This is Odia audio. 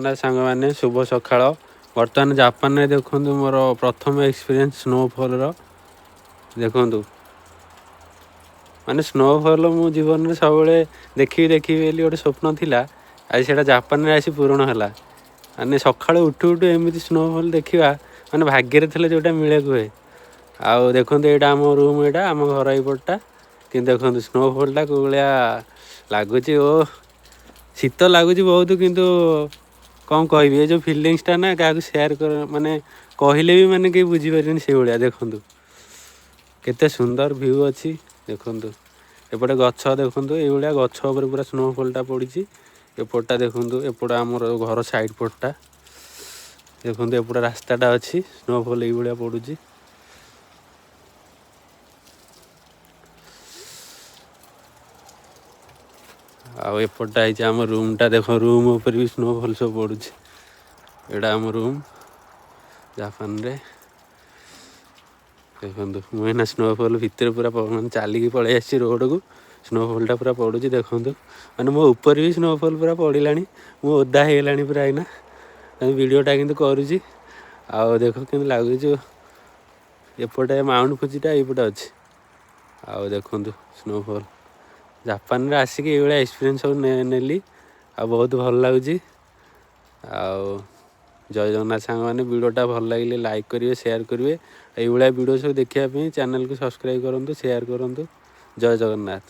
ଜଗନ୍ନାଥ ସାଙ୍ଗମାନେ, ଶୁଭ ସକାଳ। ବର୍ତ୍ତମାନ ଜାପାନରେ ଦେଖନ୍ତୁ, ମୋର ପ୍ରଥମ ଏକ୍ସପିରିଏନ୍ସ ସ୍ନୋଫଲ୍ର। ଦେଖନ୍ତୁ, ମାନେ ସ୍ନୋଫଲ୍ ମୁଁ ଜୀବନରେ ସବୁବେଳେ ଦେଖିବି ଦେଖିବି ବୋଲି ଗୋଟେ ସ୍ୱପ୍ନ ଥିଲା। ଆଜି ସେଇଟା ଜାପାନରେ ଆସି ପୂରଣ ହେଲା। ମାନେ ସକାଳୁ ଉଠୁ ଉଠୁ ଏମିତି ସ୍ନୋଫଲ୍ ଦେଖିବା, ମାନେ ଭାଗ୍ୟରେ ଥିଲେ ଯେଉଁଟା ମିଳେ କୁହେ। ଆଉ ଦେଖନ୍ତୁ, ଏଇଟା ଆମ ରୁମ୍, ଏଇଟା ଆମ ଘର ଏଇପଟଟା। କିନ୍ତୁ ଦେଖନ୍ତୁ, ସ୍ନୋଫଲ୍ଟା କେଉଁ ଭଳିଆ ଲାଗୁଛି। ଓ, ଶୀତ ଲାଗୁଛି ବହୁତ, କିନ୍ତୁ କ'ଣ କହିବି, ଏ ଯେଉଁ ଫିଲିଙ୍ଗସଟା ନା କାହାକୁ ସେୟାର କର, ମାନେ କହିଲେ ବି ମାନେ କେହି ବୁଝିପାରିବେନି ସେଇଭଳିଆ। ଦେଖନ୍ତୁ, କେତେ ସୁନ୍ଦର ଭ୍ୟୁ ଅଛି। ଦେଖନ୍ତୁ, ଏପଟେ ଗଛ ଦେଖନ୍ତୁ, ଏଇଭଳିଆ ଗଛ ଉପରେ ପୁରା ସ୍ନୋଫଲ୍ଟା ପଡ଼ିଛି। ଏପଟଟା ଦେଖନ୍ତୁ, ଏପଟ ଆମର ଘର ସାଇଡ଼୍ ପଟଟା ଦେଖନ୍ତୁ, ଏପଟେ ରାସ୍ତାଟା ଅଛି। ସ୍ନୋଫଲ୍ ଏଇଭଳିଆ ପଡ଼ୁଛି। ଆଉ ଏପଟଟା ହେଇଛି ଆମ ରୁମ୍ଟା। ଦେଖ, ରୁମ୍ ଉପରେ ବି ସ୍ନୋଫଲ୍ ସବୁ ପଡ଼ୁଛି। ଏଇଟା ଆମ ରୁମ୍ ଜାପାନରେ। ଦେଖନ୍ତୁ, ମୁଁ ଏଇନା ସ୍ନୋଫଲ୍ ଭିତରେ ପୁରା ମାନେ ଚାଲିକି ପଳେଇ ଆସିଛି ରୋଡ଼କୁ। ସ୍ନୋଫଲ୍ଟା ପୁରା ପଡ଼ୁଛି ଦେଖନ୍ତୁ। ମାନେ ମୋ ଉପରେ ବି ସ୍ନୋଫଲ୍ ପୁରା ପଡ଼ିଲାଣି। ମୁଁ ଓଦା ହେଇଗଲାଣି ପୁରା ଏଇନା, ଭିଡ଼ିଓଟା କିନ୍ତୁ କରୁଛି। ଆଉ ଦେଖ କେମିତି ଲାଗୁଛି। ଏପଟେ ମାଉଣ୍ଟ ଫୁଜିଟା ଏଇପଟେ ଅଛି। ଆଉ ଦେଖନ୍ତୁ ସ୍ନୋଫଲ୍। ଜାପାନରେ ଆସିକି ଏଇଭଳିଆ ଏକ୍ସପିରିଏନ୍ସ ସବୁ ନେଲି ଆଉ ବହୁତ ଭଲ ଲାଗୁଛି। ଆଉ ଜୟ ଜଗନ୍ନାଥ ସାଙ୍ଗମାନେ। ଭିଡ଼ିଓଟା ଭଲ ଲାଗିଲେ ଲାଇକ୍ କରିବେ, ସେୟାର କରିବେ। ଏଇଭଳିଆ ଭିଡ଼ିଓ ସବୁ ଦେଖିବା ପାଇଁ ଚ୍ୟାନେଲକୁ ସବସ୍କ୍ରାଇବ୍ କରନ୍ତୁ, ସେୟାର କରନ୍ତୁ। ଜୟ ଜଗନ୍ନାଥ।